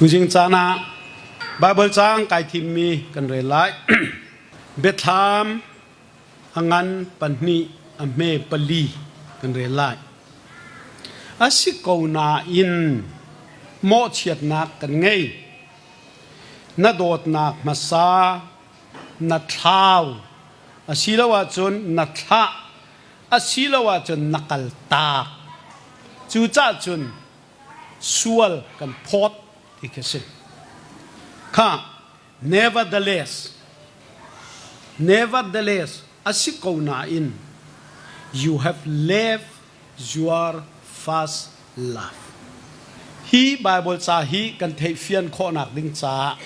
Tuzing caan ah Baibal caang kai thimmi kan rel lai. Biathlam a ngan pahnih a hme pali kan rel lai. A si ko nain mawhchiatnak kan ngei. Na dawtnak hmasa na thlau asiloah cun na thlah asiloah cun na kaltak. Cucaah cun sual kan phawt ti khi si. Kha nevertheless nevertheless a si ko nain you have left your first love. Hi Bible ca hi kan theihfian khawhnak ding caah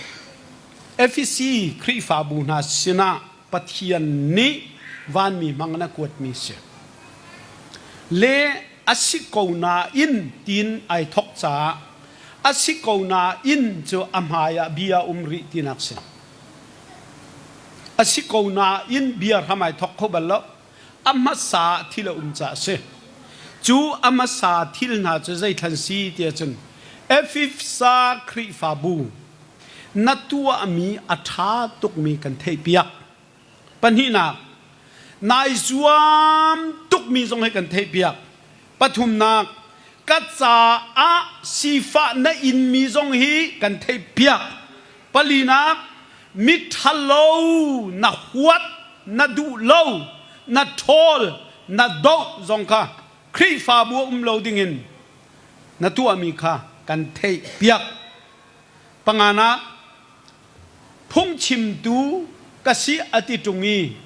Efesi Khrihfabu hna sinah Pathian nih vanmi hmang in a kuatmi si. Le a si ko nain tiin ai thok caah a si ko nain cu a hmai ah bia um rih tinak si. A si ko nain bia hram ai thok kho bal lo. A hmasa thil a um caah a si. Cu a hmasa thil hna cu zeithlan si tiah cun Efesa Khrihfabu na tuahmi a ṭha tukmi kan theihpiak. Pahnihnak, nai zuam tukmi zong hi kan theihpiak. Pathumnak, ka caah sifah na inmi zong hi kan theihpiak. Palinak, miṭhalo na huat, na duh lo, na ṭhawl, na doh zong kha Khrihfabu ah um lo dingin na tuahmi kha kan theihpiak. Panganak, phungchimtu ka si a ti ṭung i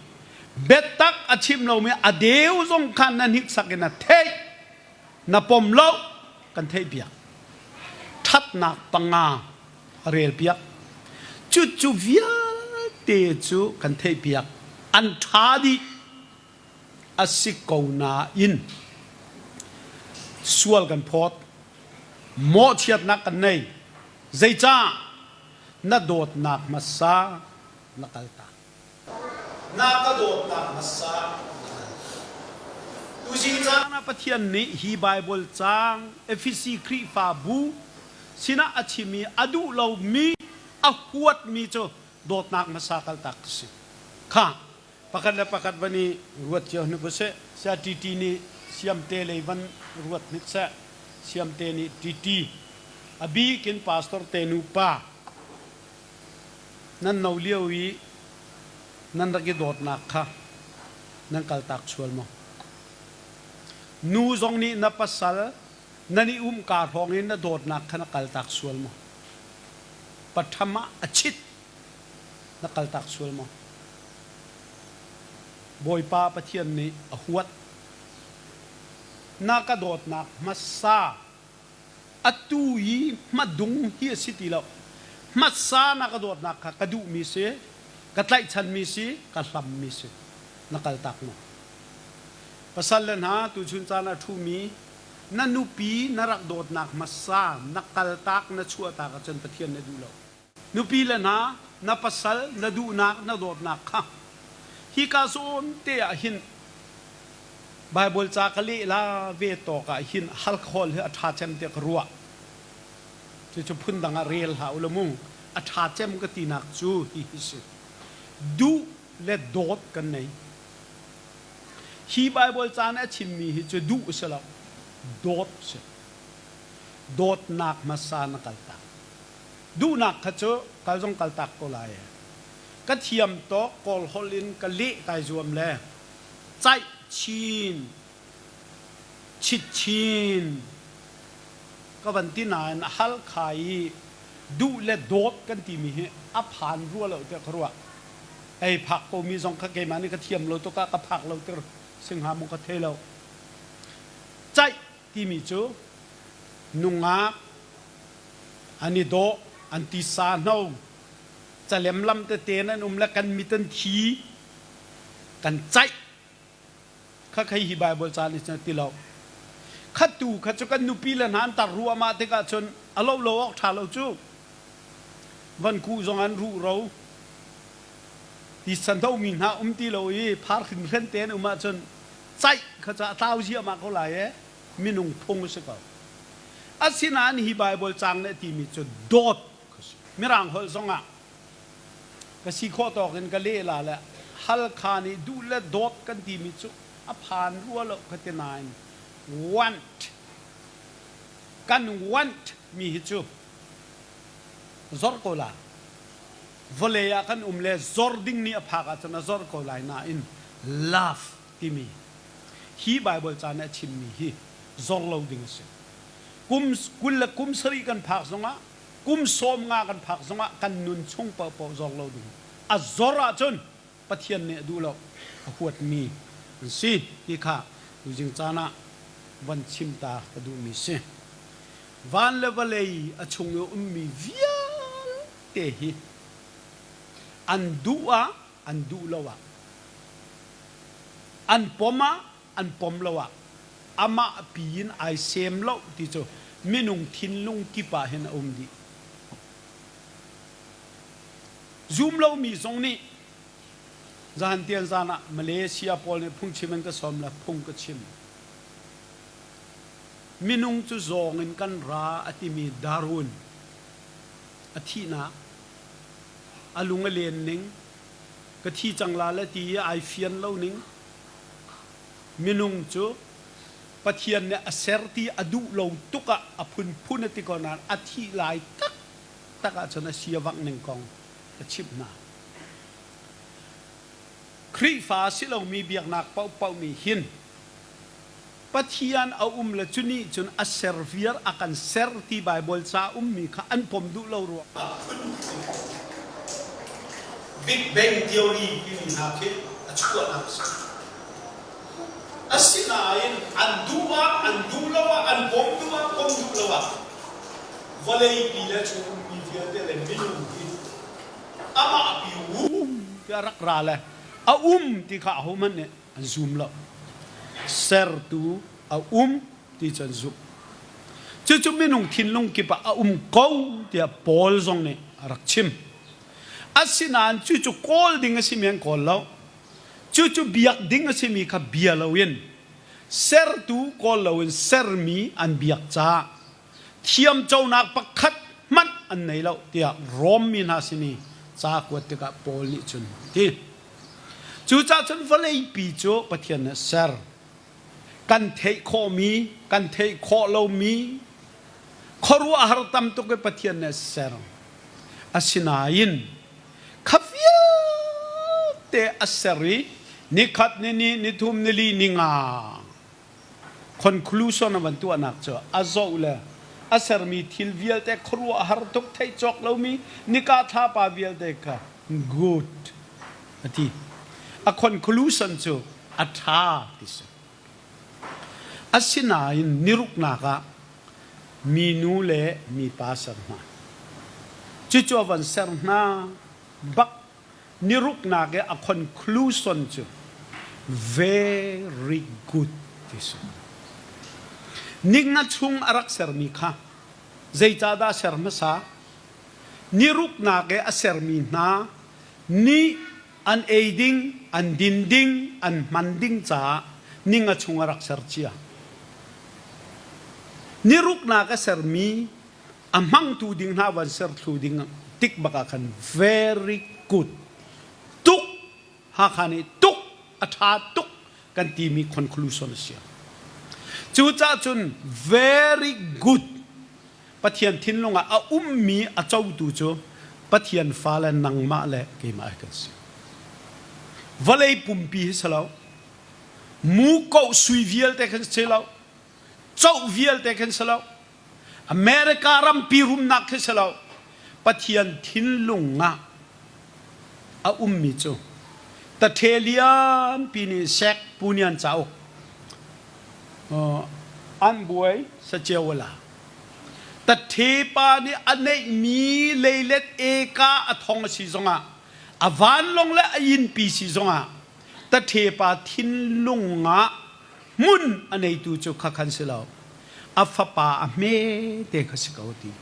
biatak a chim lomi a deu zong kha na hniksak in a theih, na pom lo, kan theihpiak. Ṭhatnak panga a relpiak. Cucu vialte cu kan theihpiak. An ṭha dih a si ko nain sual kan phawt. Mawhchiatnak kan nei. Zeicah? Na dawtnak hmasa na kaltak. Na ka dawtnak hmasa na kaltak. Tuzing caan ah Pathian nih hi Baibal caang Efesi Khrihfabu sinah a chim i a duh lomi, a huatmi cu dawtnak hmasa kaltak a si. Kha pakhat le pakhat van i ruat cio hnik usih. Saya TT nih Siamte lei van ruat hnik seh. Siamte nih TT. A bik in pastor te nupa nan no lio i nan rak i dawtnak kha nan kaltak sual maw? Nu zong nih na pasal nan i umka hrawng in na dawtnak kha na kaltak sual maw? Patham ah a chit na kaltak sual maw? Bawipa Pathian nih a huat. Na ka dawtnak hmasa atu i hmadung hi a si ti lo. Hmasa na ka dawtnak kha ka duhmi si, ka tlaihchanmi si, ka hlammi si. Na kaltak maw? Pasal le hna tuchun caan ah ṭhumi na nupi na rak dawtnak hmasa na kaltak na chuahtak ahcun Pathian nih a duh lo. Nupi le hna, na pasal na duhnak na dawtnak kha hika zawn te ah hin Baibal ca ka leh la ve tawk ah hin alcohol hi a ṭha cem tiah ka ruah. Cucu phundang ah rel hlah u law mu. A ṭha cem ka tinak cu hihi si. Duh le dawt kan nei. Hi Baibal ca nih a chimmi hi cu duh a si lo, dawt a si. Dawtnak hmasa na kaltak. Duhnak kha cu kal zong kaltak ko lai. Ka thiam tawk Kawl holh in ka leh kai zuam le caih chin, chit chin ka van ti nain Halkha i duh le dawt kan timi hi a phan rua lo tiah ka ruah. Ei phak komi zong kha keimah nih ka thiam lo tuk ah ka phak lo tir singha mu ka thei lo. Caih timi cu nungak an i dawh, an tisa hno, calem lam tete in an um le kan mit an thi, kan caih. Kha khei hi Baibal ca nih cun a ti lo. Khattu kha cu kan nupi le hna an tar ruahmah tikah cun a lo lo awk ṭha lo cu. Van kuh zong an ruh ro. Tisa hnomi hna um ti lo i phar hringhren te an um ahcun caih kha cu a tlau ziahmah ko lai e. Minung phung a si ko. Asinain hi Baibal caang nih a timi cu dawt kha si. Mirang holh zongah ka si khawh tawk in ka leh la le Halkha nih duh le dawt kan timi cu a phan rua lo ka ti nain want kan want mi hi cu zor ko la. Vawlei ah kan um le zor ding nih a phak ahcun a zor ko lai nain love timi hi Baibal ca nih a chimmi hi zor lo ding a si. Kum 20 le kum sarih kan phak zongah kum 15 kan phak zongah kan nun chung paohpaoh zor lo ding. A zor ahcun Pathian nih a duh lo, a huatmi an si ti kha tuzing caan ah van chim ta ka duhmi si. Van le vawlei a chung i a ummi vialte hi an duh ah an duh lo ah an pom ah an pom lo ah amah pi in ai sem lo ti cu minung thinlung kip ah hin a um dih. Zum lomi zong nih zahan tian zan ah Malaysia pawl nih phungchim an ka sawm le phung ka chim. Minung cu zawng in kan ra a timi Darwin a thihnak a lung a len ning ka thi cang la le ti i ai fian lo ning minung cu Pathian nih a ser ti a duh lo tuk ah a phunphun a ti ko nain a thih lai taktak ahcun a si a vangh ning kong a chimh hna. Khrihfa si lomi biaknak paohpaoh nih hin Pathian a um le cu nih cun a ser viar a kan ser ti Baibal ca ummi kha an pom duh lo ruang ah Big Bang Theory timi hna khi a chuahnak a si. Asinain an duh ah an duh lo ah an pom duh ah pom duh lo ah vawleipi le chung ummi vialte le minung hi amah pi um tiah rak ra le a um ti kha ahohmanh nih an zum lo. Sertu a um ti cu an zumh. Cucu minung thinlung kip ah a um ko tiah Paul zong nih a rak chim. Asinain cucu kawl ding a simi an kawl lo. Cucu biak ding a simi kha bia loin sertu kawl loin sermi an biak caah thiamconak pakhat hmanh an nei lo tiah Rom mi hna sin i ca kuat tikah Paul nih cun a ti. Cucaah cun vawleipi cu Pathian nih a ser. Kan theih khawhmi, kan theih khawh lomi khuaruahhar tam tuk i Pathian nih a ser. Asinain kha vialte a ser i nikhat, nihnih, nithum, nili, ninga conclusion a van tuahnak cu a zoh le a sermi thil vialte khuaruahhar tuk theih cawk lomi nika thlapa vialte kha good a ti. A conclusion cu a ṭha ti si. Asinain niruknak ah minu le mipa ser hna. Cucu a van ser hna bak niruknak i a conclusion cu very good ti si. Ninga chung a rak sermi kha zeicahdah ser hmasa? Niruknak i a sermi hna nih an ei ding, an din ding, an hman ding caah ninga chung a rak ser cia. Niruknak a sermi a hmangtu ding hna van ser thlu ding tik bak ah khan very good tuk Hakha nih tuk a ṭha tuk kan timi conclusion a si. Cucaah cun very good Pathian thinlung ah a ummi a cotu cu Pathian fale nangmah le keimah hi kan si. Vawlei pumpi hi si lo. Muko sui vialte khan si lo. Coh vialte khan si lo. America rampi rumnak khi si lo. Pathian thinlung ah a ummi cu tathe lianpi nih sek punian cauk an buai sacewala tathe pa nih a neihmi leilet eka a thong a si zongah a vanlawng le a innpi si zongah tathe pa thinlung ah hmun a neitu cu kha khan si lo a fapa a hme te kha si ko ti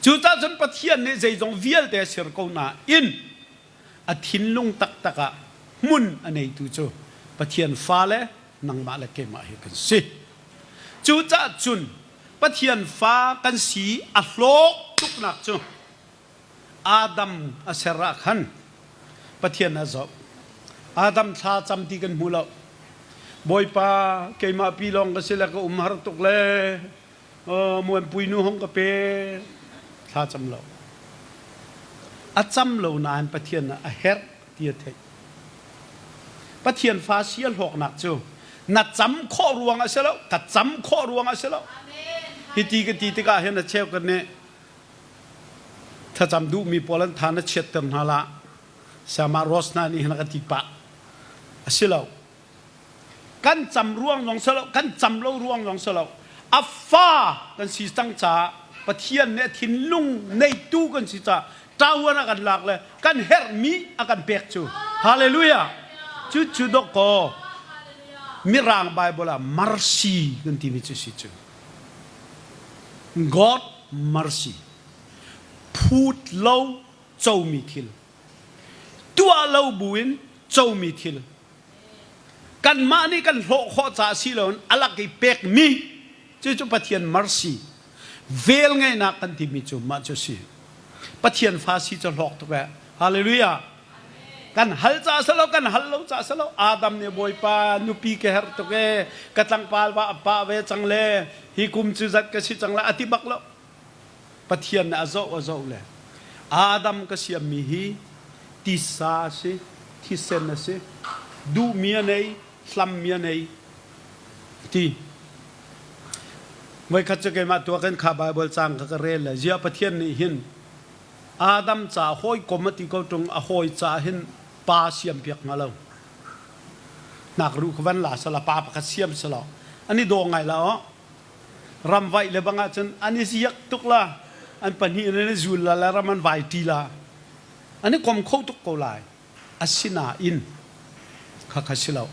cucaah cun Pathian nih zeizong vialte a ser ko nain a thinlung taktak ah hmun a neitu cu Pathian fale nangmah le keimah hi kan si cucaah cun. Pathian fa kan si a hlawk tuknak cu Adam a ser ah khan Pathian a zoh. Adam thla cam ti kan hmu lo. Bawipa keimah pi lawng ka si le ka um har tuk le muanpui nu hong ka pe thla cam lo. A cam lo nain Pathian a herh ti a theih. Pathian fa si a hlawknak cu na cam khawh ruang a si lo, ka cam khawh ruang a si lo. Hiti ka ti tikah hin a cheu kan nih thlacam duhmi pawl an tha na chiatter hna la. Sama Rose hna nih hin a ka ti pah. A si lo. Kan cam ruang zong si lo, kan cam lo ruang zong si lo. A fa kan si cang caah Pathian nih a thinlung neitu kan si caah ṭawan a kan lak le kan herhmi a kan pek cu. Hallelujah! Cu cu dok kaw Mirang Bible ah mercy kan timi cu si cu. God mercy. Phut lo comi thil. Tuah lo buin comi thil. Kanmah nih kan hlawh khawh caah si loin a lak i pekmi cucu Pathian mercy vel ngeihnak kan timi cu mah cu si. Pathian fa si cu hlawk tuk eh. Hallelujah. Kan hal ca si lo, kan hal lo ca si lo. Adam nih Bawipa nupi ka herh tuk e, ka tlangpal va pa ve cang le hi kum cu zat ka si cang le a ti bak lo. Pathian nih a zoh a zoh le Adam ka siammi hi tisa a si, thisen a si, duhmi a nei, hlammi a nei ti. Voikhat cu keimah tuak in kha Baibal caang kha ka rel le ziah Pathian nih hin Adam ca hawikom a ti ko ṭung a hawi ca hin pa siam piak hnga lo. Nak ru kha van la sala pa pakhat siam selaw an i daw ngai la aw. Ramvaih le bang ahcun an i ziak tuk la an pahnih in an i zul la le ram an vai ṭi la an i kom kho tuk ko lai asinain khakha si lo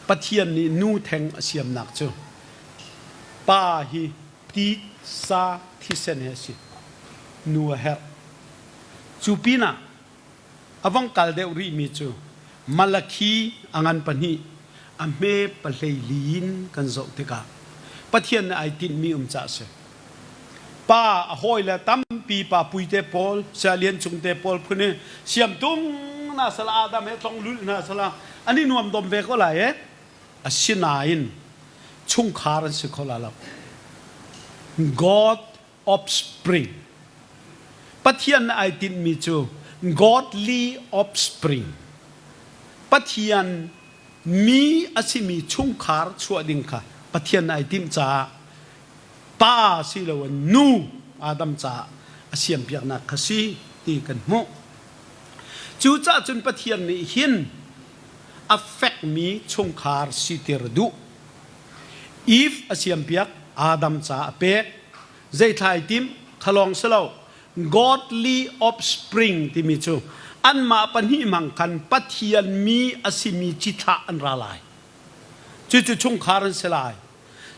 Pathian nih nu theng a siamnak cu pa hi ti sa thisen he a si nu a herh cu pinah A vong kal deuh rihmi cu Malakhi a ngan pahnih, a hme pahlei li in kan zoh tikah Pathian nih ai tinhmi um cah a si. Pa a hawile tampi pa puite pawl, Saya Lian Cung te pawl phun i siamtung hna sala Adam he tlong lulh hna sala an i nuam dom ve ko lai e. Asinain chungkhar an si kho la lo. God offspring. Pathian nih ai tinhmi cu godly offspring. Pathian mi a simi chungkhar chuah ding kha Pathian nih ai timh caah pa siloin nu Adam caah a siampiaknak kha si ti kan hmuh. Cucaah cun Pathian nih hin a fekmi chungkhar siter duh. Eve a siampiak, Adam ca a pek. Zeithlai tim khalawng si lo. Godly offspring timi cu anmah pahnih hmang khan Pathian mi a simi cithlah an ra lai. Cucu chungkhar an si lai.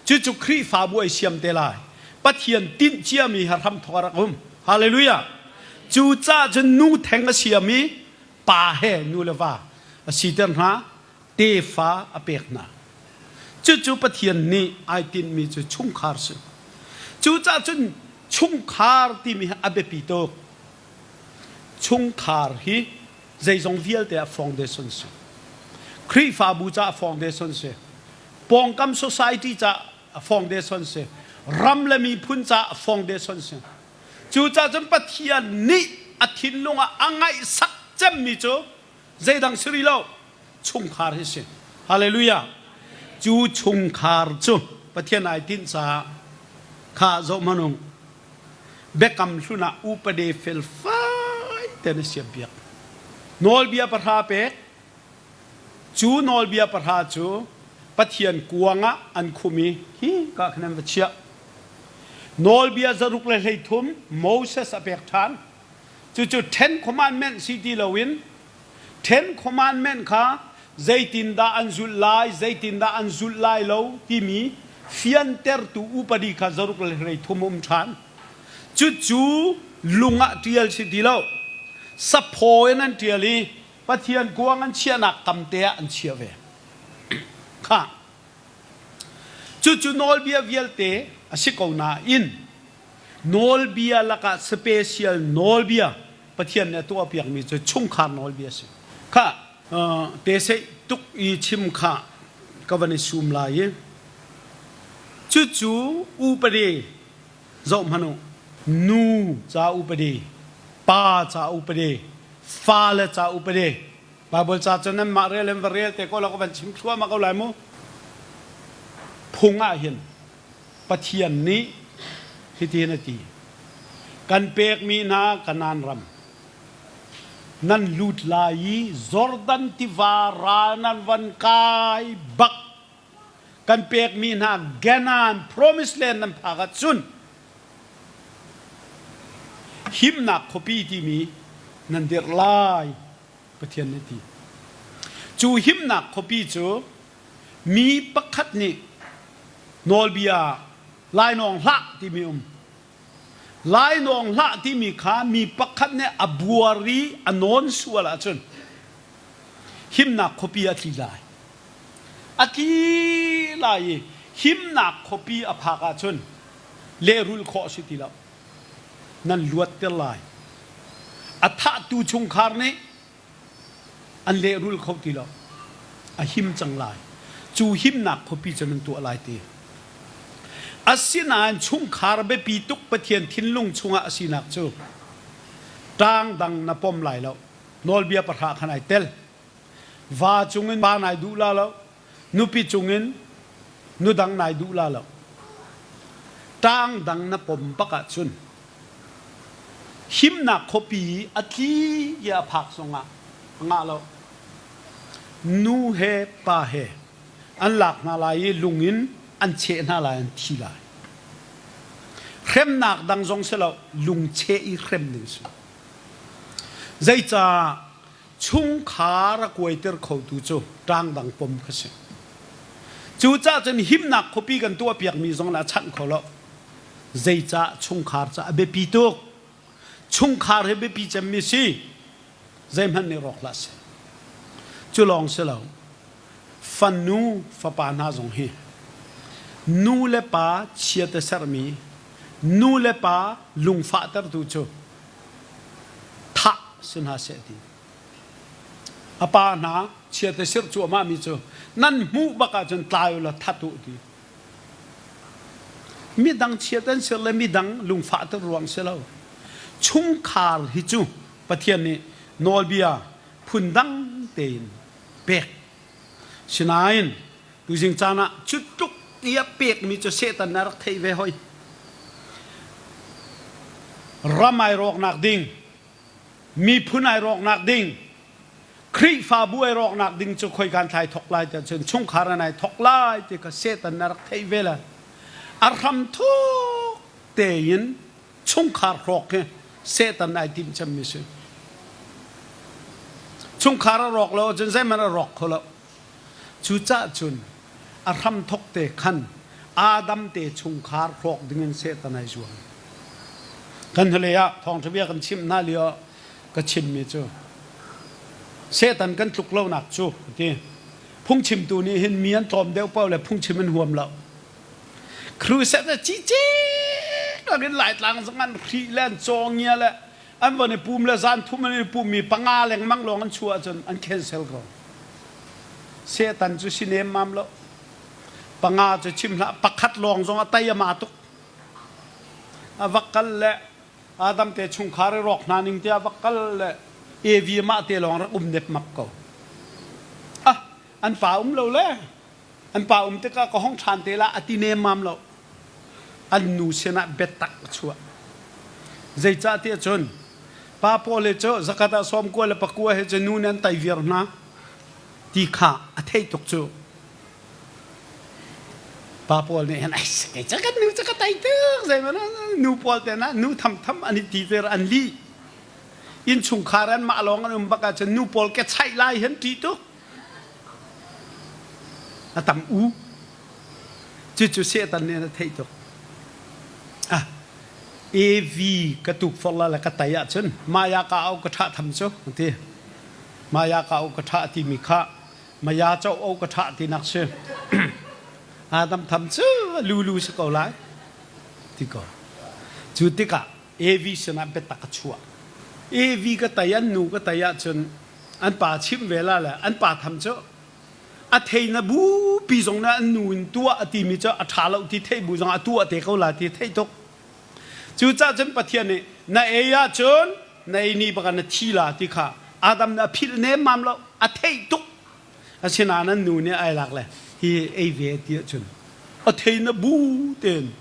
Cucu Khrihfabu ai siam te lai. Pathian tinh ciami ha hramthawk a rak um. Hallelujah. Cucaah cun nu theng a siam i pa he nu le va a siter hna. tefa a pek hna. Cucu Pathian nih ai tinhmi cu chungkhar si. Cucaah cun chungkhar timi hi a biapi tuk. Chungkhar hi zeizong vialte ah foundation si. Khrihfabu caah foundation si. Pawngkam society caah foundation si. Ram le miphun caah foundation si. Cucaah cun Pathian nih a thinlung ah a ngaihsak cemmi cu zeidang si rih lo chungkhar hi si hallelujah cu chungkhar cu Pathian ai tinh caah kha zoh hmanung biakam hlun ah upade felfai ten a siam piak nawlbia pahra pek cu nawlbia pahra cu Pathian kuang ah an khum i hi ka khan an va chiah nawlbia zaruk le 13 Moses a pek ṭhan Cucu Ten Commandment si ti loin Ten Commandment kha zeitindah an zulh lai, zeitindah an zulh lai lo timi fiantertu upadi kha zaruk le 13 um ṭhan. Cucu lung ah ṭial si ti lo. Saphaw in an ṭial i Pathian kuang an chiahnak kam te ah an chiah ve. Kha. Cucu nawlbia vialte a si ko nain nawlbia lakah special nawlbia Pathian nih a tuahpiakmi cu chungkhar nawlbia a si. Kha te tuk i chim kha ka van i sum lai i cucu upadi zoh hmanh u nu ca upadi pa ca upadi fale ca upadi Bible ca cu nanmah rel in va rel te ko la ka van chim thluahmah ko lai mu. Phung ah hin Pathian nih hitihin a ti. Kan pekmi hna Kanaan ram nan lut lai i Jordan tiva ral nan van kai bak kan pekmi hna Canaan promised land nan phak ahcun himnak khuapi timi nan dirh lai Pathian nih ti. Cu himnak khuapi cu mi pakhat nih nawlbia lainawng hlah timi um. Lainawng hlah timi kha mi pakhat nih a buar i a nawn sual ahcun himnak khuapi a tli lai. A tli lai i himnak khuapi a phak ahcun lehrulh khawh a si ti lo. Nan luatter lai. A thahtu chungkhar nih an lehrul kho ti lo. A him cang lai. Cu himnak khuapi cu nan tuah lai ti. Asinain chungkhar biapi tuk Pathian thinlung chungah a sinak cu ṭang dang na pom lai lo. Nawlbia pahra khan ai tel. Va cungin pa nai duh la lo. Nupi cungin nu dang nai duh la lo. Ṭang dang na pom bak ahcun himnak khuapi a tli i a phak zongah a ngah lo. Nu he pa he an lak hna lai i lung in an cheh hna lai an thi lai. Hremnak dang zong si lo lungcheh i hrem ding si. Zeicah chungkhar a kuaiter khotu cu ṭangdang pom kha si. Cucaah cun himnak khuapi kan tuahpiakmi zong nih a chanh kho lo. Zeicah chungkhar cu a biapi tuk? Chungkhar hi biapi cemmi si. Zeihmanh nih rawk hlah seh. Cu lawng si lo. Fanu, fapa hna zong hi nu le pa chiat a sermi, nu le pa lungfahtertu cu thah si hna seh ti. A pa hna chiat a sirh cuahmahmi cu nan hmuh bak ahcun tlai u law that u ti. Midang chiat an sirh le midang lungfahter ruang si lo. Chungkhar hi cu Pathian nih nawlbia phundang tein pek. Sinain tuzing caan ah cu tluk i a pekmi cu Satan nih a rak theih ve hoi. Ram ai rawknak ding, miphun ai rawknak ding, Khrihfabu ai rawknak ding cu khoikan thlai thok lai tiah cun chungkhar an ai thok lai ti kha Satan nih a rak theih ve le a hram thuk tein chungkhar hrawk hi Satan ai timh cemmi si. Chungkhar a rawk lo ahcun zeihmanh a rawk kho lo. Cucaah cun a hramthok te khan Adam te chungkhar hrawk dingin Satan ai zuam. Kan hnulei ah thawngṭha bia kan chimh hna lio ka chimmi cu Satan kan tluk lonak cu ti phungchimtu nih hin mi an tlawm deuh paoh le phungchim an huam lo. Crusade a cicik lakin Laitlang zong an hrih le an cawngia le an von i pum le zan thum an i pummi panga lengmang lawng an chuah ahcun an cancel ko. Satan cu si nemmam lo. Panga cu chim hlah pakhat lawng zong a tai a ma tuk. A va kal le Adam te chungkhar i rawk hna ning tiah va kal le Evi mah te lawng rak um nepmap ko. Ah, an pa um lo le An pa um tikah ka hong ṭhan te la a ti nemmam lo. An nu sinah biatak a chuah. Zeicahtiah cun pa pawl hi cu zakhat ah 90 le pakua hi cu nu nih an tai viar hna ti kha a theih tuk cu. Pa pawl nih hin ai kei cu kan nu cu ka tai tuk zeihmanh nu pawl te na nu thamtham an i ti ter an lih. Innchungkhar an mah lawng an um bak ahcun nu pawl ke chaih lai hin ṭih tuk. A tam u. Cucu Satan nih a theih tuk. Ah, AV ka tukforh la le ka tai ahcun maya ka au ka ṭha tham cu ti. Maya ka au ka ṭha timi kha maya cho au ka ṭha tinak si. Adam tham cu lulu si ko lai ti ko. Cu tikah Evi sinah biatak a chuah. Evi ka tai an nu ka tai ahcun an pa chimh ve la le an pa tham cu a thei na bupi zong na an nu in tuah a timi cu a ṭha lo ti theih bu zong a tuah te ko la ti theih tuk. Cucaah cun Pathian nih na ei ahcun na ei ni bak ah na thi la ti kha Adam nih a philh nemmam lo a theih tuk. Asinain an nu nih ai lak le hi ei ve ti ahcun a thei na bu tein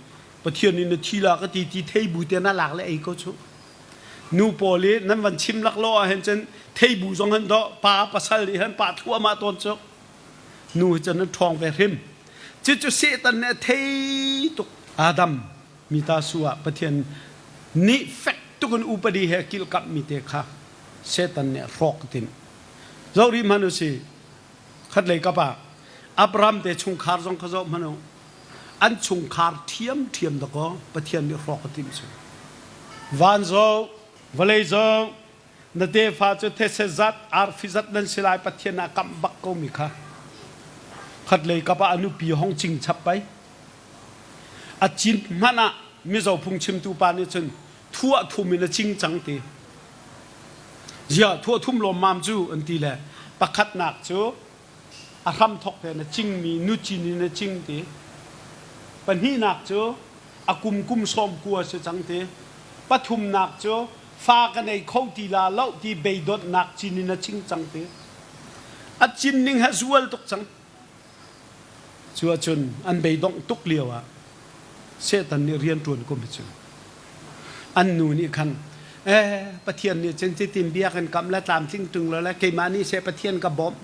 Pathian nih na thi la ka ti ti thei bu te na lak le ei ko cu. Nu pawl i nan van chim lak lo ah hin cun thei bu zong han dawh pa pasal nih han pa thluahmah tawn cu. Nu hi cun an ṭhawng ve hrim. Cucu Satan nih a thei tuk. Adam mita su ah Pathian nih fek tuk in upadi he kilhkamh mi te kha Satan nih a hrawk tin. Zoh rih hmanh u si. Khatlei kap ah Abraham te chungkhar zong kha zoh hmanh u. An chungkhar ṭhiamṭhiam dakaw Pathian nih hrawk a timh cu. Van zoh, vawlei zoh, na tefa cu thetse zat, arfi zat nan si lai Pathian ah kamh bak ko mi kha. Khatlei kap ah a nupi hong cing chap pei. A cin hmanh ah Mizo phungchimtu pa nih cun thuah thum in a cing cang ti. Ziah thuah thum lawmmam cu an ti le pakhatnak cu a hramthok tein a cingmi nucin in a cing ti. Pahnihnak cu a kum kum 90 si cang ti. Pathumnak cu fa ka nei kho ti la lo ti beidonhnak cin in a cing cang ti. A cin ning he zual tuk cang. Cu ahcun an beidongh tuk lio ah Satan nih rian ṭuan kum hi cu an nu nih khan eh Pathian nih cun cutin bia kan kamh le tlamtling ṭung lo le keimah nih seh Pathian ka bawmh.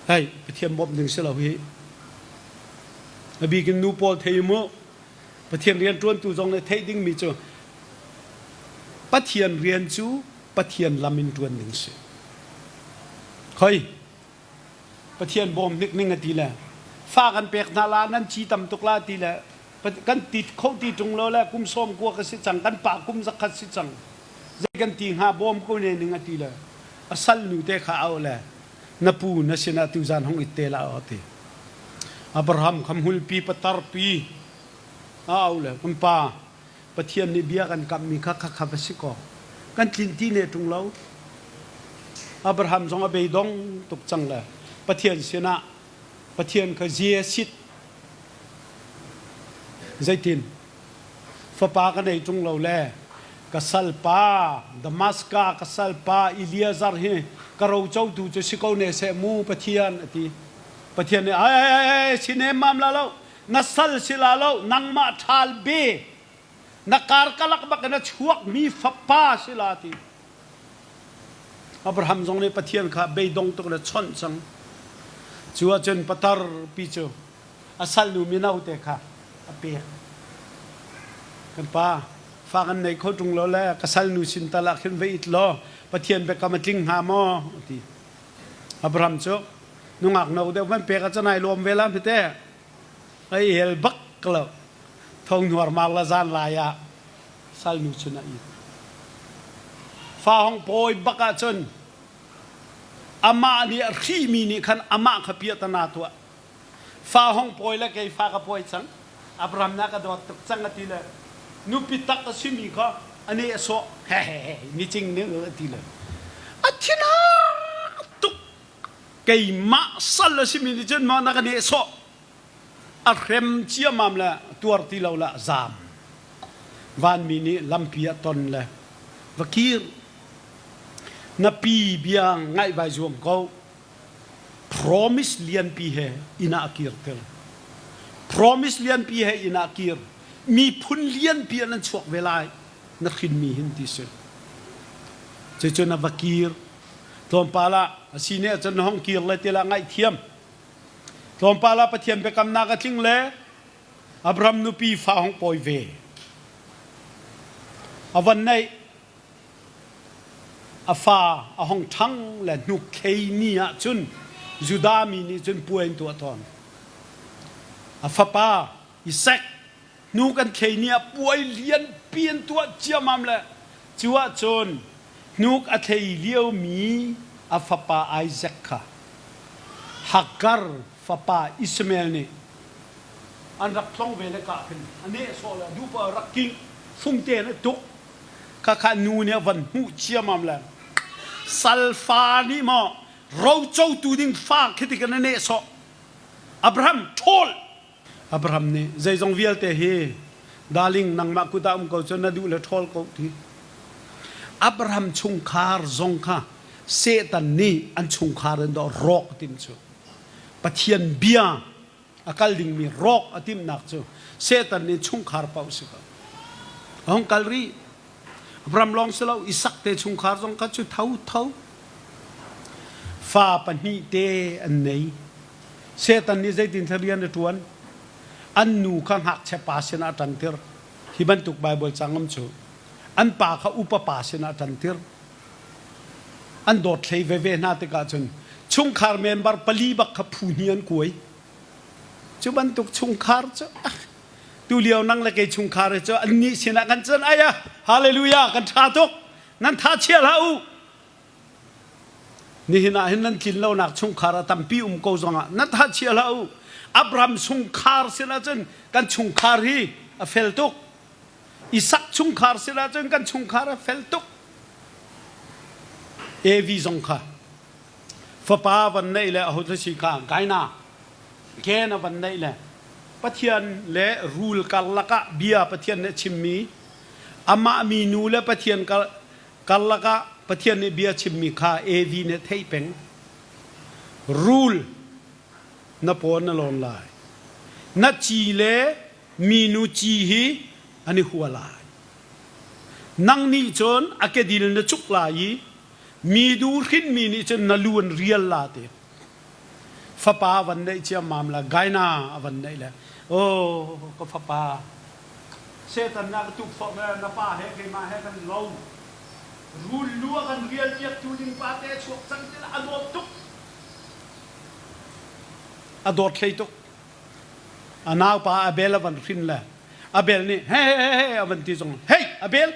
Hei Pathian bawmh ding si lo hi. A bik in nu pawl thei mu. Pathian rian ṭuantu zong nih theih dingmi cu Pathian rian cu Pathian lam in ṭuan ding si. Khoi Pathian bawm hnik ning a ti le fa kan pek hna la nan ci tam tuk la ti le kan ti kho ti ṭung lo le kum 90 ka si cang kan pa kum 100 si cang zei kan ti hnga bawm ko ne ning a ti le a sal nu te kha au le na pu na sinah tuzan hong it te la a ti Abraham kha hmulpi patar pi a au le kan pa Pathian nih bia kan kamhmi kha khakha va si kaw kan tlin ti ne ṭung lo. Abraham zong a beidong tuk cang le Pathian sinah Pathian kha zia sit zeitin fapa ka nei ṭung lo le ka salpa Damaska ka salpa Eliezer hi ka rocotu cu si ko ne seh mu Pathian a ti. Pathian nih ai ai ai si nemmam la lo na sal si la lo nangmah ṭhal be na karkalak bak in a chuakmi fapa si la ti Abraham zong nih Pathian kha beidong tuk le chawnh cang cu ahcun patar pi cu a salnu mino te kha a pek kan pa fa kan nei kho ṭung lo le ka salnu sin tal ah khin va it law Pathian biakam a tling hnga maw ti Abraham cu nungak no deuh van pek ah cun ai lawm ve la hmete ai el bak lo thong nuar mar la zan lai ah salnu cun a it fa hong pawi bak ah cun amah nih a hrimi nih khan amah kha piahtana tuah fa hong pawi le kei fa ka pawi cang Abraham na ka dawt tuk cang a ti le nupi tak a simi kha a ne a sawh hehehe nicing nih a ti le a thin har tuk keimah sal a simi nih cun maw na ka nehsawh a hrem ciammam le tuar ti lo le zaam vanmi nih lampi ah ton le va kir na pi bia ngaih vai zuam ko promise lianpi he inn ah kir tel promise lianpi he inn ah kir miphun lianpi an chuak ve lai na hrinmi hin ti si cucu na va kir Tlawmpal ah a si nih cun na hong kir le tilah ngaihthiam. Tlawmpal ah Pathian biakamnak a tling le Abraham nupi fa hong pawi ve. A van neih a fa a hong ṭhang le hnuk thlei ni ah cun Judah mi nih cun puai an tuah tawn. A fapa Isaac hnu kan thlei ni ah puai lianpi an tuah ciammam le cu ahcun hnuk a thlei liomi a fapa Isaac kha Hagar fa. fapa Ishmael nih an rak tlong ve le ka khin a nehsawh le duh poah rak king fungte in a tuk. Khakha nu nih a van hmuh ciamam le salfa nih maw rocotu ding fa khi tik in a nehsawh. Abraham ṭhawl! Abraham nih zeizong vialte hi darling nangmah kut ah um ko cu na duh le ṭhawl ko ti. Abraham chungkhar zong kha Satan nih an chungkhar in dawh rawk a timh cu. Pathian bia a kal dingmi rawk a timhnak cu Satan nih chungkhar paoh si ko. A hung kal rih. Abraham lawng si lo, Isak te chungkhar zong kha cu tho tho. Fa pahnih te an nei. Satan nih zeitin rian a ṭuan? An nu kha ngakchia pa sinah a ṭantir. Hi bantuk Baibal cangam cu an pa kha upa pa sinah a ṭantir. An dawt hlei veve hna tikah cun chungkhar member pali bak kha phu hnih an kuai. Cu bantuk chungkhar cu ah, tulio nang le kei chungkhar cu annih sinah kan can ai ah hallelujah kan ṭha tuk nan tha chia hlah u Nihin ah hin nan tlin lonak chungkhar a tampi um ko zongah na tha chia hlah u. Abraham chungkhar sinah cun kan chungkhar hi a fel tuk. Isak chungkhar sinah cun kan chungkhar a fel tuk. Evi zong kha fapa van neih le aho si kha Gaina Ken a van neih le Pathian le rul karlak ah bia Pathian nih a chimmi amah minu le Pathian Karlak ah Pathian nih bia chimmi kha Evi nih a theih peng. Rul na paw na lawn lai. Na ci le minu ci hi an i hua lai. Nang nih cun a kedil na cuk lai i midu hrinmi nih cun na lu an rial la ti. Fapa van neih ciammam la Gaina a van neih le oh ka fapa Satan na ka tukforh le na pa he keimah he kan lo. Rul lu a kan rial piaktu ding pa te a chuak cang ti a dawt tuk. A dawt hlei tuk. A naupa Abel a van hrin le Abel nih he he he a van ti zong hey Abel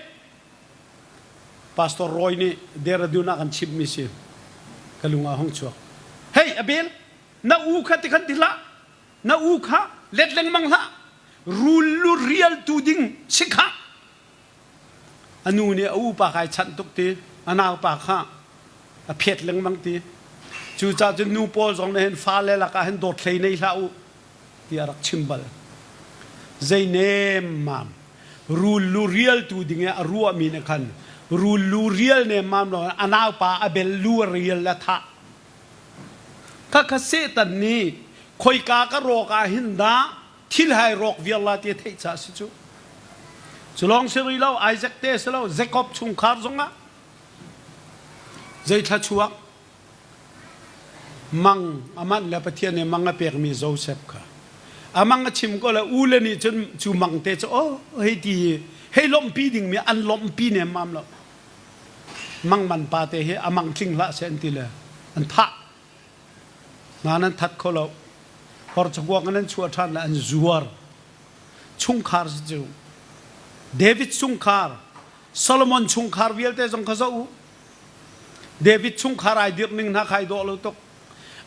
Pastor Roy nih Dehradun ah kan chimhmi si ka lung ah hung chuak. Hey Abel na u kha ti khan ti hlah na u kha let lengmang hlah rul lu rialtu ding si kha a nu nih a upa kai chanh tuk ti a naupa kha a phet lengmang ti cucaah cun nu pawl zong nih hin fale lakah hin dawt hlei nei hlah u tiah a rak chim bal zei nemmam rul lu rialtu ding i a ruahmi nih khan rul lu rial nemmam lo a naupa a bel lu a rial le thah Khakha Satan nih khoika ka rawk ah hin dah thil hai rawk viar la ti a theih caah si cu. Cu lawng si rih lo, Isaac te si lo, Jacob chungkhar zongah zei thla chuak mang a manh le Pathian nih mang a pekmi Joseph kha a mang a chim ko le u le nih cun cu mang te cu oh hei ti hei lawmhpi dingmi an lawmhpi nemmam lo Mangman pa te hi a mang tling hlah seh an ti le an thah. Hna nan that kho lo. Hor cakuak in an chuah ṭhan le an zuar. Chungkhar si cu. David chungkhar, Solomon chungkhar vialte zong kha zoh u. David chungkhar ai dirh ning hna kha ai dawh lo tuk.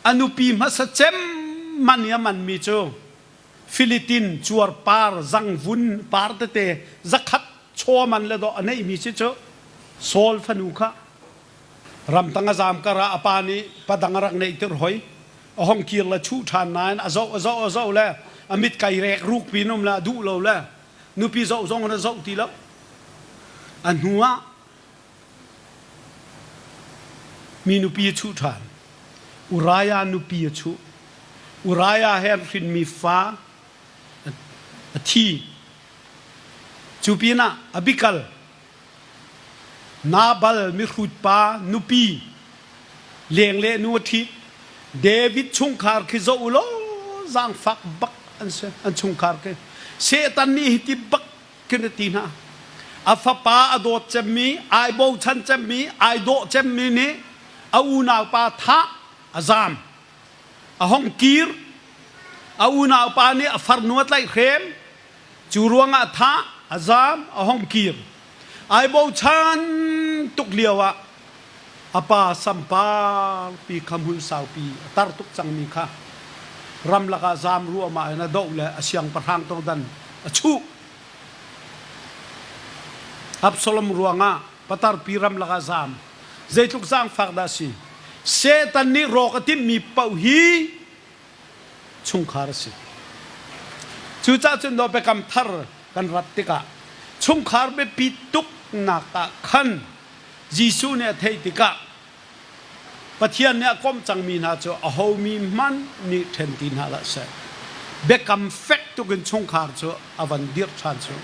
A nupi hmasa cem man i a manmi cu Philitin cuarpar zangvun par tete zakhat chaw man le dawh a neihmi si cu Saul fanu kha ramtang a zaam kar ah a pa nih padang a rak neihtir hoi a hong kir le chuh ṭhan nain a zoh a zoh a zoh le a mit kai rek ruk pin um le a duh lo le nupi zoh zong in a zoh ti lo a hnu ah mi nupi a chuh ṭhan Uriah nupi a chuh Uriah he an hrinmi fa a thi. Cu pinah Abikal, Nabal mihrut pa nupi lengle nu a ṭhit. David chungkhar khi zoh u law zaangfak bak an si an chungkhar khi. Satan nih hiti bak khin a ti hna. A fapa a dawt cemmi, ai bochan cemmi, ai dawh cemmi nih a unaupa thah a zaam. A hong kir. A unaupa nih a farnu a tlaihhrem. Cu ruangah thah, a zaam, a hong kir. Ai bochan tuk lio ah a pa sampar pi kha hmun saupi a tar tuk cangmi kha. Ramlak ah zaam ruahmah in a doh le a siangpahrang todan a chuh. Absalom ruangah patarpi ramlak ah zaam. Zeitluk zaangfak dah a si. Satan nih rawk a timhmi paoh hi chungkhar a si. Cucaah cun dawh biakam thar kan rat tikah chungkhar biapi tuknak ah khan Jesuh nih a theih tikah Pathian nih a komh cangmi hna cu ahomi hmanh nih ṭhen ti hna hlah seh. Biakam fek tuk in chungkhar cu a van dirh ṭhan cu.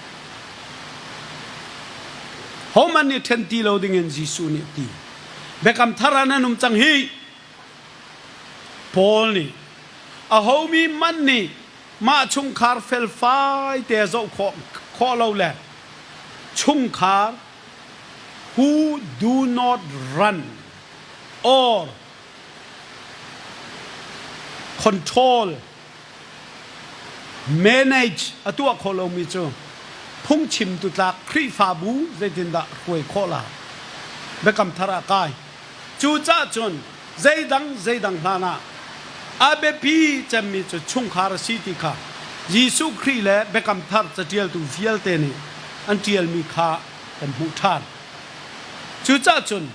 Hohmanh nih ṭhen ti lo dingin Jesuh nih a ti. Biakam thar ah nan um cang hih. Paul nih ahomi hmanh nih mah chungkhar felfai te zoh khawh khawh lo le chungkhar who do not run or control manage a tuah khawh lomi cu phungchimtu tlak Khrihfabu zeitindah hruai khawh la biakam thar ah kai cucaah cun zeidang zeidang hlan ah a biapi cemmi cu chungkhar a si ti kha Jesuh Khrih le biakam thar caṭialtu vialte nih an ṭialmi kha kan hmuh ṭhan. Cucaah cun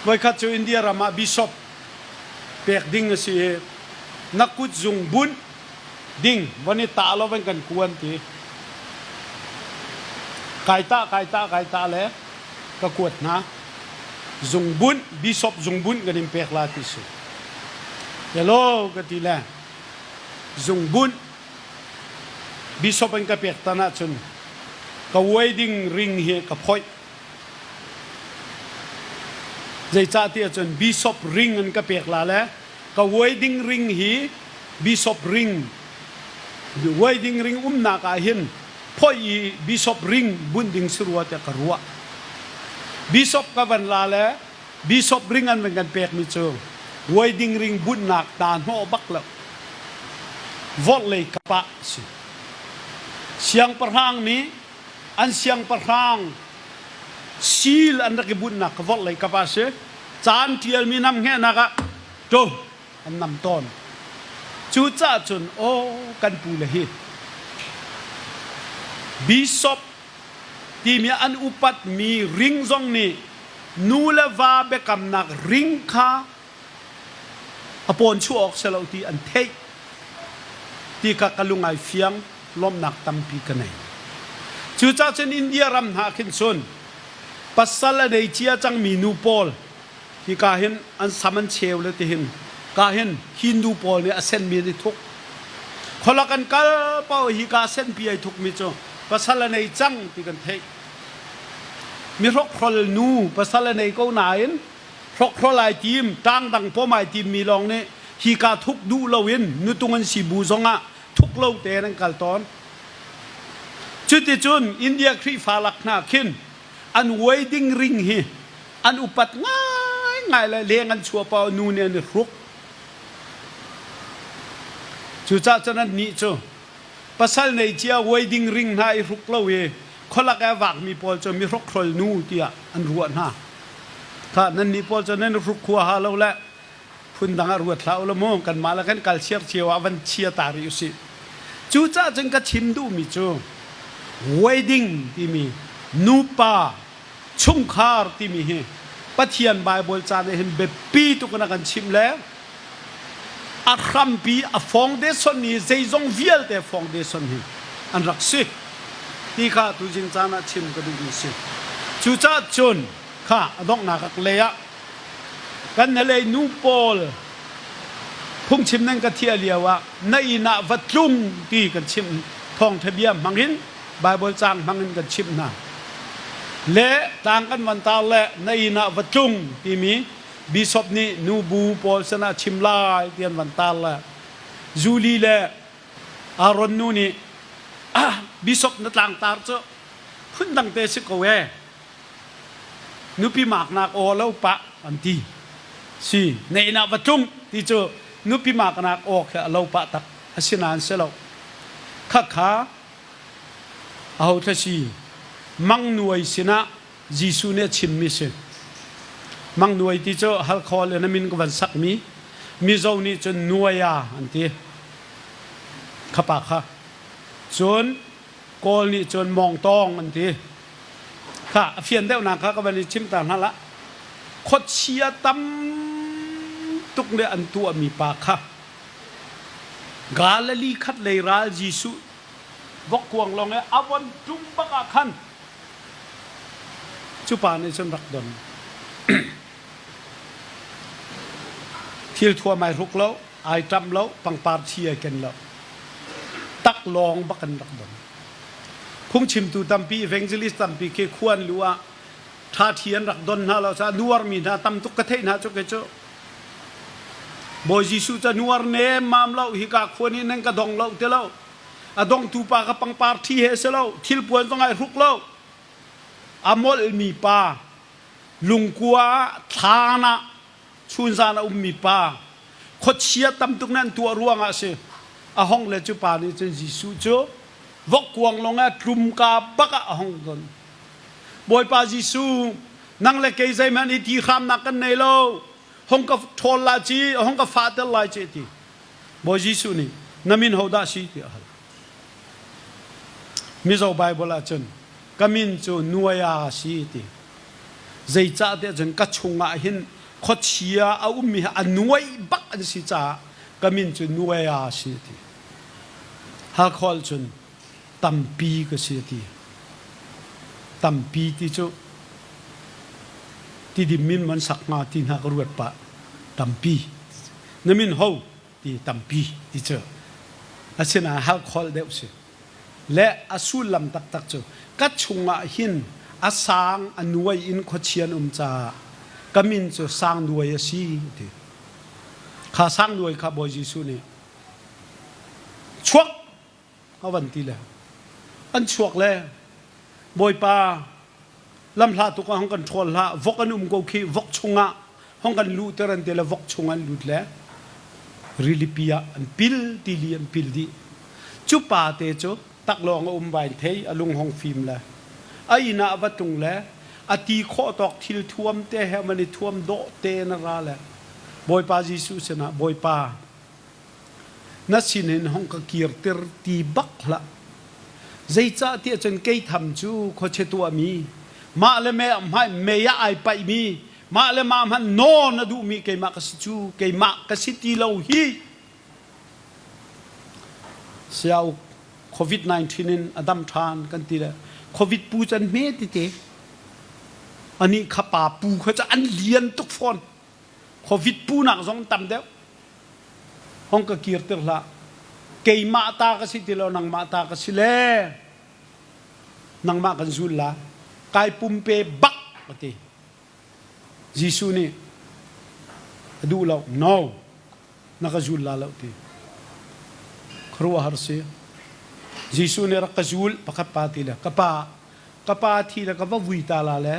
voikhat cu India ram ah bishop pek ding a si i na kut zung bunh ding von i tah lo van kan kuan ti. Kai tah kai tah kai tah le ka kuat hna. Zungbunh, bishop zungbunh kan in pek la ti si. Hello ka ti le zungbunh bishop an ka pek tan ahcun ka wedding ring hi ka phoih. Zeicah ti ahcun bishop ring an ka pek la le ka wedding ring hi bishop ring wedding ring umnak ah hin phoih i bishop ring bunh ding si rua tiah ka ruah. Bishop ka van la le bishop ring an van kan pekmi cu wedding ring bunhnak ta hnawh bak lo. Vorhlei kap ah si. Siangpahrang nih an siangpahrang seal an rak i bunhnak ka vorhlei kap ah si. Caan ṭialmi nam hngehnak ah to an nam tawn. Cucaah cun aw kan pu le hi bishop timi an upatmi ring zong nih nu le va biakamnak ring kha a pawn chuah awk si lo ti an theih ti kha ka lung ai fiang lawmhnak tampi ka nei. Cucaah cun India ram hna khin cun pasal a nei cia cangmi nu pawl Hika hin an sam an cheu le tihin ka hin Hindu pawl nih a senmi an i thuk. Khualak an kal paoh hika senpi ai thukmi cu pasal a nei cang ti kan theih. Mi hrokhrol nu pasal a nei ko nain hrokhrol ai tim, ṭang dang pawm ai timmi lawng nih hika thuk duh loin nutung an si bu zongah thuk lo tein an kal tawn. Cuticun India Khrihfa lak hna khin an wedding ring hi an upat ngaingai le leng an chuah paoh nu nih an i hruk. Cucaah cun annih cu pasal nei cia wedding ring hna i hruk lo i khualak i a vakmi pawl cu mi hrokhrol nu tiah an ruah hna. Kha nannih pawl cu nan i hruk huaha lo le phundang ah ruat hlah u law mu kanmah le kan kal chiar cio ah van chia ta rih usih. Cucaah cun ka chim duhmi cu wedding timi nupa chungkhar timi hi Pathian Baibal ca nih hin biapi tuk in a kan chimh le a hrampi a foundation hi zeizong vialte foundation hi an rak si ti kha tuzing caan ah chim ka duhmi si. Cucaah cun kha a donghnak ak lei ah kan hnalei nu pawl phungchim nan ka thiah lio ah na inn ah va tlung ti kan chimh thawngtha bia hmang in Baibal caang hmang in kan chimh hna. Le tlang kan van tar le na inn ah va tlung timi bishop nih nubu pawl sinah chim lai ti an van tar le Julie le Aaron nu nih ah bishop na tlangtar cu phundang te si ko ee nupi maknak aw lo pah an ti si na inn ah va tlung ti cu nupi maknak aw khi a lo pah tak asinain si lo khakha aho thla si mangnuai sinah Jesuh nih a chimmi si mangnuai ti cu halkhawl in a min ka van sakmi. Mizo nih cun Nuaya an ti. Khapa kha. Cun Kawl nih cun Mawngtawng an ti. Kha a fian deuhnak kha ka van i chim ta hna lah. Khuachia tam tuk nih an tuahmi pa kha Galilee khat lei ral Jesuh vokkuang lawng i a von ṭum bak ah khan cu pa nih cun rak don. Thil thuam ai hruk lo, ai ṭamh lo, pangpar thi ai ken lo. Taklawng bak an rak don. Phungchimtu tampi, evangelist tampi khi khuan lu ah ṭhaṭhi an rak don hna lo caah nuarmi hna tam tuk ka theih hna cu kei cu. Bawi Jesuh cu nuar nemmam lo, hika khuan in nan ka dong lo ti lo. A dongtu pa kha pangpar ṭhi he si lo, thilpuan zong ai hruk lo. A molhmi pa, lungkua ah thlaan ah chunzan a ummi pa, khuachia tam tuk nan tuah ruangah a si. A hong le cu pa nih cun Jesuh cu vokkuang lawng ah tlumka bak ah a hong don. Bawipa Jesuh, nang le kei zeihmanh i ti hramnak kan nei lo. Hong ka ṭhawl la ci, hong ka fahter lai ci ti. Bawi Jesuh nih, na min hodah si tiah a hal. Mizo Bible ahcun ka min cu Nuaya si ti. Zeicah tiah cun ka chungah hin khuachia a ummi hi a nuai bak an si caah ka min cu Nuaya si ti. Hakhawl cun tampi ka si ti. Tampi ti cu tidim min man sak hnga ti hna ka ruat pah. Tampi. Na min ho ti tampi ti cu. Asinain halkholh deuh si. Le a sullam taktak cu ka chungah hin a sang a nuai in khuachia an um caah ka min cu sang nuai a si ti. Kha sang nuai kha Bawi Jesuh nih chuak a van ti le an chuak le Bawipa lamhla tuk ah hong kan ṭhawl hlah vok an um ko khi vok chungah hong kan luhter an ti le vok chung an lut le rilipi ah an pil tili an pil dih cu pa te cu taklawng a um vain thei a lung hong fim le a inn ah va tlung le a ti khawh tawk thil thuam te he man i thuam dawh te na ra le Bawipa Jesuh sinah Bawipa Na sinin hong ka kirter ti bak hlah. Zeicahtiah cun kei tham cu khuachia tuahmi, mah le mah mei ah ai paihmi, mah le mah hmanh nawn a duhmi keimah ka si cu, keimah ka si ti lo hi. Siauk COVID-19 in a dam ṭhan kan ti le COVID pu can hme tete. Anih kha pa pu kha cu an lian tuk fawn. Covid punak zong tam deuh. Hong ka kirter hlah. Keimah ta ka si ti lo, nangmah ta ka si le. Nangmah kan zul la. Kai pumpe bak a ti. Jesuh nih a duh lo. No. Na ka zul la lo ti. Khuaruahhar si. Jesuh nih rak ka zul pakhat pa ti le ka pa ka pa thi le ka va vui ta la le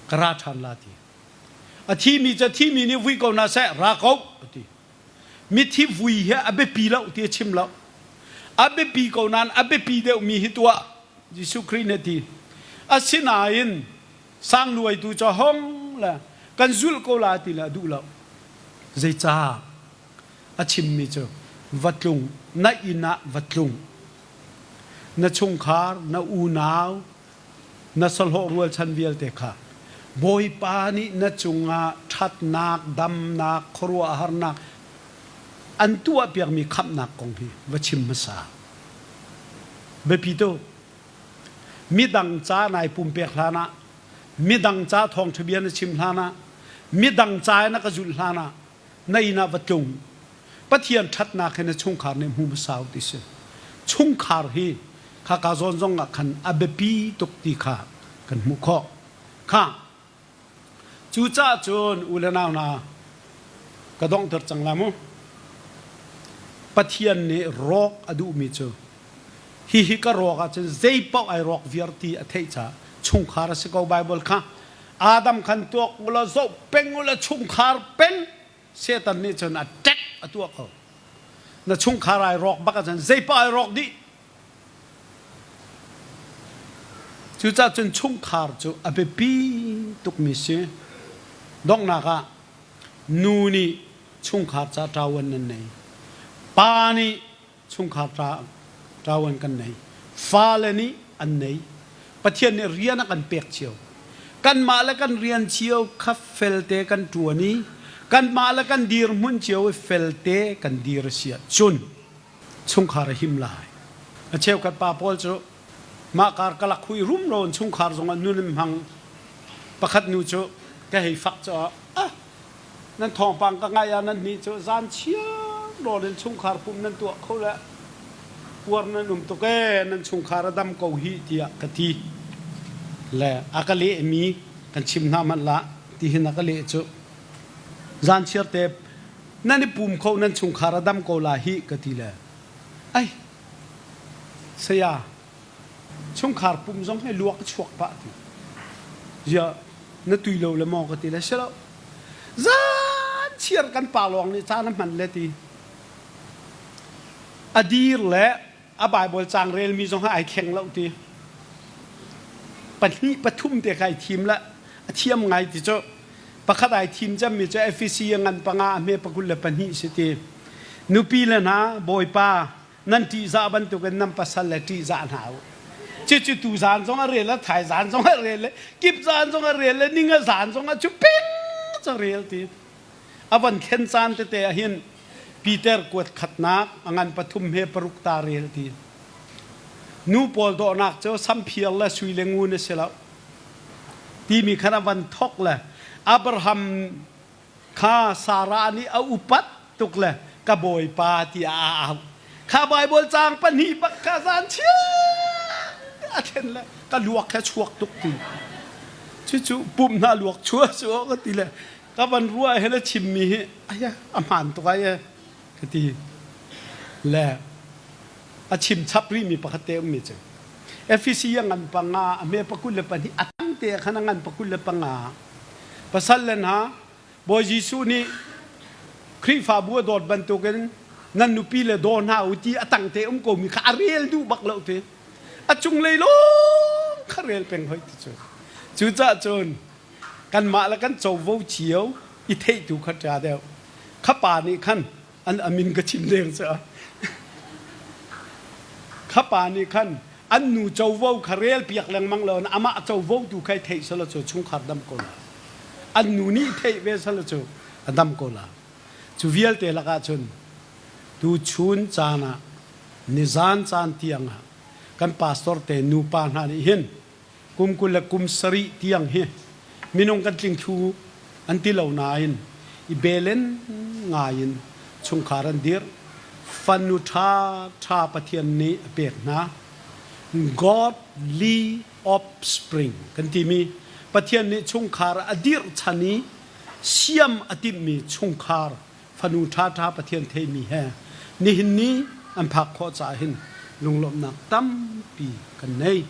ka ra ṭhan la ti. A thimi cu a thimi nih vui ko hna seh, ra ko, a ti. Mithi vui hi a biapi lo ti a chim lo. A biapi ko nain a biapi deuhmi hi tuah, Jesuh Khrih nih a ti. Asinain sangluaitu cu hong le kan zulh ko la ti le a duh lo. Zeicah? A chimmi cu va tlung, na inn ah va tlung. Na chungkhar, na unau, na sahlawh rualchan vialte kha Bawipa nih na cungah ṭhatnak, damnak, khuaruahharnak an tuahpiakmi khamhnak kong hi va chim hmasa. Biapi tuk. Midang ca nai pumpek hlanah, midang ca thawngṭha bia na chim hlanah, midang ca na ka zulh hlanah na inn ah va tlung. Pathian ṭhatnak hi na chungkhar nih hmu hmasa u ti si. Chungkhar hi khaka zawn zong ah khan a biapi tuk ti kha kan hmuh khawh. Kha cucaah cun u le nau hna ka donghter cang la mu. Pathian nih rawk a duhmi cu hihi ka rawk ahcun zei paoh ai rawk viar ti a theih caah chungkhar a si ko Bible kha Adam khan tuak ulaw zoh peng ulaw chungkhar peng Satan nih cun a ṭek a tuah ko. Na chungkhar ai rawk bak ahcun zeipaoh ai rawk dih. Cucaah cun chungkhar cu a biapi tukmi si. Donghnak ah nu nih chungkhar ca ṭawan nan nei. Pa nih chungkhar ṭawan kan nei. Fale nih an nei. Pathian nih rian a kan pek cio. Kanmah le kan rian cio kha felte kan ṭuan i kanmah le kan dirhmun cio i felte kan dir a si ahcun chungkhar a him lai. A cheukhat pa pawl cu mah kar ka lak hui rumro in chungkhar zongah nun in hmang. Pakhat nu cu ka hei fak caah ah nan thawngpang ka ngaih ah nan nih cu zan chiar rawl in chungkhar pum nan tuah kho le uar nan um tuk ee nan chungkhar a dam ko hih tiah ka ti le a ka lehmi kan chim hna hmanh lah tihin a ka leh cu zan chiar te nan i pum kho nan chungkhar a dam ko la hih ka ti le ai saya chungkhar pum zong hi luak a chuak pah ti ziah na tui lo le maw ka ti le si lo zan chiar kan pa lawng nih caan a hman le ti a dir le a Bible caang relmi zong ai thleng lo ti pahnih pathum te kha ai thim le a thiam ngai ti cu pakhat ai thim cemmi cu Efesi a ngan panga a hme pakul le pahnih si ti nupi le hna bawipa nan ṭihzah bantukin nan pasal le ṭihzah hna u. Cucu tu zan zong a rel a thai zan zong a rel le kip zan zong a rel le ninga zan zong a cu peng cu rel ti. A van thlen caan tete ah hin Peter kuat khatnak a ngan pathum he paruk ta rel ti. Nu pawl dawhnak cu samphir le sui le ngun a si lo. Timi khan a van thok le Abraham Kha Sarah nih a upat tuk le ka bawipa tiah a au. Kha Baibal caang pahnih bak kha zan chiat a thlen le ka luak he chuak tuk ti. Cucu pumh hna luak chua su ka ti le ka van ruah he le chimmi hi aya a hmaan tuk ai e ka ti. Le a chim chap rihmi pakhat te ummi cu Efesi a ngan panga a hme pakul le pahnih a tang te khan a ngan pakul le panga Pasal le hna, Bawi Jesuh nih Khrihfabu a dawt bantukin nan nupi le daw hna u ti a tangte um komi kha a rel duh bak lo ti. A cunglei lawng kha rel peng hoi ti cu. Cucaah cun kanmah le kan covo cio i theihtu kha ṭha deuh. Kha pa nih khan an amin ka chim deng cu kha pa nih khan an nu covo kha rel piak lengmang lo amah covo tu kha theih sala cu chungkhar dam ko la an nu nih theih ve sala cu a dam ko la cu vialte lakah cun tu chun caan ah nizan caan tiang ah kan pastor te nupa hna nih hin kum 20 le kum sarih tiang hi minung kan tling thlu an ti lo nain i belen ngai in chungkhar an dirh. Fanu ṭha ṭha Pathian nih a pek hna. Godly offspring kan timi Pathian nih chungkhar a dirh chan i siam a timhmi chungkhar fanu ṭhaṭha Pathian theimi he nihin ni an phak khawh caah hin lunglawmhnak tampi kan nei.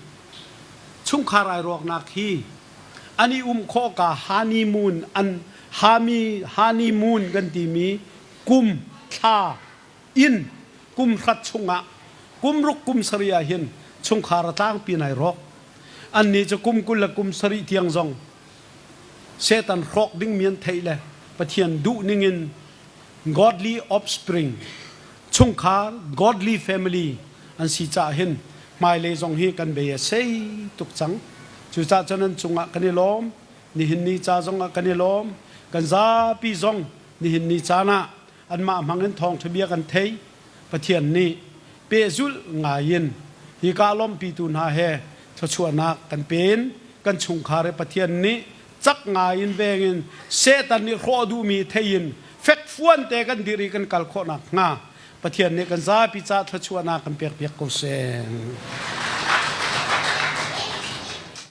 Chungkhar ai rawknak hi an i um khawh ka honeymoon an hami honeymoon kan timi kum thla in kum hrat chungah kum ruk kum sarih ah hin chungkhar a tlangpi nai rawk annih cu kum 20 le kum sarih tiang zong Satan hrawk dingmi an theih le Pathian duh ningin godly offspring chungkhar godly family an si caah hin hmailei zong hi kan bei a sei tuk cang cucaah cun an cungah kan i lawm nihin ni ca zongah kan i lawm kan zapi zong nihin ni caan ah anmah hmang in thawngṭha bia kan thei Pathian nih pehzulh ngai in hika lawmhpitu hna he thluachuahnak kan pen kan chungkhar he Pathian nih cak ngai in veng in Satan nih hrawh duhmi thei in fekfuan te kan dir i kan kal khawh nakhnga Pathian nih kan zapi ca thluachuahnak kan pekpiak ko seh.